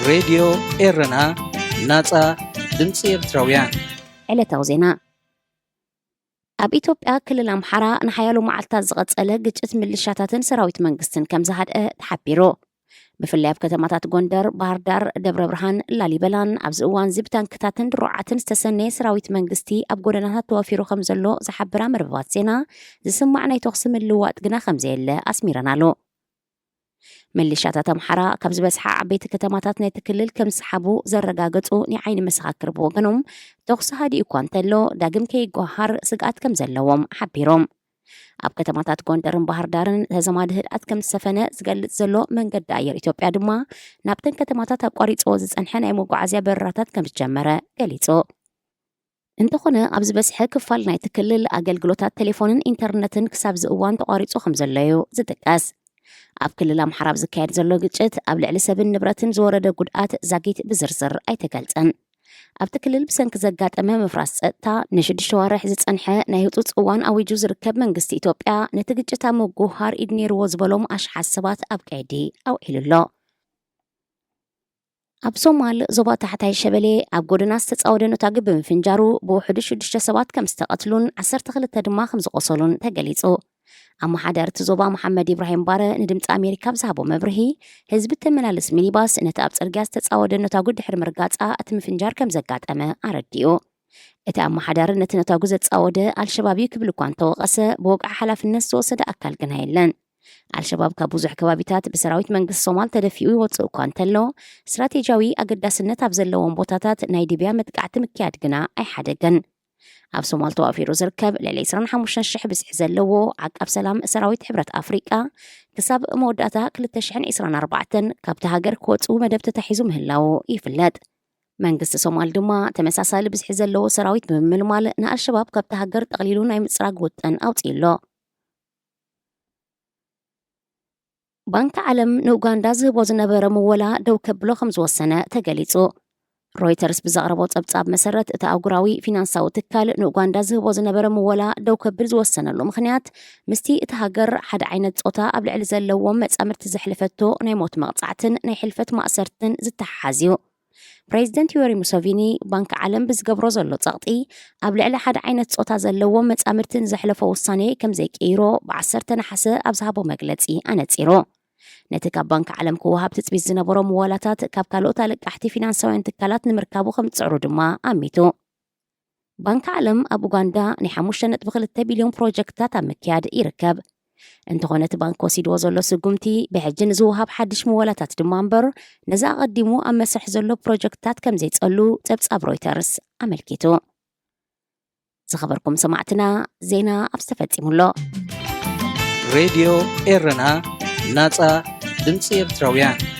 ሬድዮ ኤረና፣ ናጻ ድምጺ ኤርትራውያን። ዕለታዊ ዜና። ኣብ ኢትዮጵያ ክልል ኣምሓራ ንሓያሎ መዓልታት ዝቐጸለ ግጭት ምልሻታትን ሰራዊት መንግስትን ከም ዝሃድአ ተሓቢሩ። ብፍላይ ኣብ ከተማታት ጎንደር፣ ባህር ዳር፣ ደብረ ብርሃን፣ ላሊበላን ኣብዚ እዋን እዚ ብታንክታትን ድሮዓትን ዝተሰነየ ሰራዊት መንግስቲ ኣብ ጎደናታት ተዋፊሩ ከም ዘሎ ዝሓብራ መርበባት ዜና፣ ዝስማዕ ናይ ተኹሲ ምልውዋጥ ግና ከም ዘየለ ኣስሚረናሉ። ምልሻታት ኣምሓራ ካብ ዝበዝሓ ዓበይቲ ከተማታት ናይቲ ክልል ከም ዝሰሓቡ ዘረጋገጹ ናይ ዓይኒ መሰኻክር ብወገኖም፣ ተኹሲ ሃዲኡ እኳ እንተሎ ዳግም ከይጓሃር ስግኣት ከም ዘለዎም ሓቢሮም። ኣብ ከተማታት ጎንደርን ባህር ዳርን ተዘማዲ ህድኣት ከም ዝሰፈነ ዝገልጽ ዘሎ መንገዲ ኣየር ኢትዮጵያ ድማ፣ ናብተን ከተማታት ኣቋሪጽዎ ዝጸንሐ ናይ መጓዓዝያ በረራታት ከም ዝጀመረ ገሊጹ። እንተኾነ ኣብ ዝበዝሐ ክፋል ናይቲ ክልል ኣገልግሎታት ቴሌፎንን ኢንተርነትን ክሳብ እዚ እዋን ተቋሪጹ ከም ዘሎ እዩ ዝጥቀስ። ኣብ ክልል ኣምሓራ ኣብ ዝካየድ ዘሎ ግጭት ኣብ ልዕሊ ሰብን ንብረትን ዝወረደ ጉድኣት ዛጊት ብዝርዝር ኣይተገልጸን። ኣብቲ ክልል ብሰንኪ ዘጋጠመ ምፍራስ ጸጥታ ንሽዱሽተ ዋርሕ ዝጸንሐ ናይ ህጹጽ እዋን ኣዊጁ ዝርከብ መንግስቲ ኢትዮጵያ፣ ነቲ ግጭት ኣብ ምጉህሃር ኢድ ነይርዎ ዝበሎም ኣሽሓት ሰባት ኣብ ቀይዲ ኣውዒሉ ኣሎ። ኣብ ሶማል ዞባ ታሕታይ ሸበሌ ኣብ ጎደና ዝተጻወደ ነታጒ ብምፍንጃሩ ብውሕዱ ሽዱሽተ ሰባት ከም ዝተቐትሉን ዓሰርተ ክልተ ድማ ከም ዝቖሰሉን ተገሊጹ። ኣመሓዳሪ እቲ ዞባ መሓመድ ኢብራሂም ባረ ንድምጺ ኣሜሪካ ኣብ ዝሃቦ መብርሂ፣ ህዝቢ እተመላልስ ሚኒባስ ነቲ ኣብ ጽርግያ ዝተጻወደ ነታጒ ድሕሪ ምርጋጻ እቲ ምፍንጃር ከም ዘጋጠመ ኣረዲኡ። እቲ ኣመሓዳሪ ነቲ ነታጒ ዘጻወደ ኣልሸባብ እዩ ክብል እኳ እንተወቐሰ፣ ብወግዒ ሓላፍነት ዝወሰደ ኣካል ግና የለን። ኣልሸባብ ካብ ብዙሕ ከባቢታት ብሰራዊት መንግስቲ ሶማል ተደፊኡ ይወጽእ እኳ እንተሎ፣ ስትራቴጂያዊ ኣገዳስነት ኣብ ዘለዎም ቦታታት ናይ ድብያ መጥቃዕቲ ምክያድ ግና ኣይሓደገን። ኣብ ሶማል ተዋፊሩ ዝርከብ ልዕሊ ዕስራን ሓሙሽተን ሽሕ ብዝሒ ዘለዎ ዓቃብ ሰላም ሰራዊት ሕብረት ኣፍሪቃ፣ ክሳብ መወዳእታ ክልተ ሽሕን ዕስራን ኣርባዕተን ካብቲ ሃገር ክወጽኡ መደብ ተታሒዙ ምህላዉ ይፍለጥ። መንግስቲ ሶማል ድማ ተመሳሳሊ ብዝሒ ዘለዎ ሰራዊት ብምምልማል ንኣልሸባብ ካብቲ ሃገር ጠቕሊሉ ናይ ምጽራግ ውጥን ኣውጺኡ ኣሎ። ባንኪ ዓለም ንኡጋንዳ ዝህቦ ዝነበረ ምወላ ደው ከብሎ ከም ዝወሰነ ተገሊጹ። ሮይተርስ ብዘቕረቦ ጸብጻብ መሰረት፣ እቲ ኣህጉራዊ ፊናንሳዊ ትካል ንኡጋንዳ ዝህቦ ዝነበረ ምወላ ደው ከብል ዝወሰነሉ ምኽንያት፣ ምስቲ እቲ ሃገር ሓደ ዓይነት ጾታ ኣብ ልዕሊ ዘለዎም መጻምድቲ ዘሕለፈቶ ናይ ሞት መቕጻዕትን ናይ ሕልፈት ማእሰርትን ዝተሓሓዝ እዩ። ፕሬዚደንት ዮወሪ ሙሰቪኒ፣ ባንኪ ዓለም ብዝገብሮ ዘሎ ጸቕጢ፣ ኣብ ልዕሊ ሓደ ዓይነት ጾታ ዘለዎም መጻምድቲ ንዘሕለፎ ውሳኔ ከም ዘይቅይሮ ብ ዓሰርተ ነሓሰ ኣብ ዝሃቦ መግለጺ ኣነጺሩ። ነቲ ካብ ባንኪ ዓለም ክወሃብ ትጽቢት ዝነበሮ ምወላታት ካብ ካልኦት ኣለቃሕቲ ፊናንሳውያን ትካላት ንምርካቡ ከም ዝጽዕሩ ድማ ኣሚቱ። ባንኪ ዓለም ኣብ ኡጋንዳ ናይ ሓሙሽተ ነጥቢ ክልተ ቢልዮን ፕሮጀክትታት ኣብ ምክያድ ይርከብ። እንተኾነ እቲ ባንኪ ወሲድዎ ዘሎ ስጉምቲ፣ ብሕጂ ንዝወሃብ ሓድሽ ምወላታት ድማ እምበር፣ ነዚ ኣቐዲሙ ኣብ መስርሕ ዘሎ ፕሮጀክትታት ከም ዘይጸሉ ጸብጻብ ሮይተርስ ኣመልኪቱ። ዝኸበርኩም ሰማዕትና፣ ዜና ኣብዚ ተፈጺሙ ኣሎ። ሬድዮ ኤረና፣ ናጻ ድምጺ ኤርትራውያን።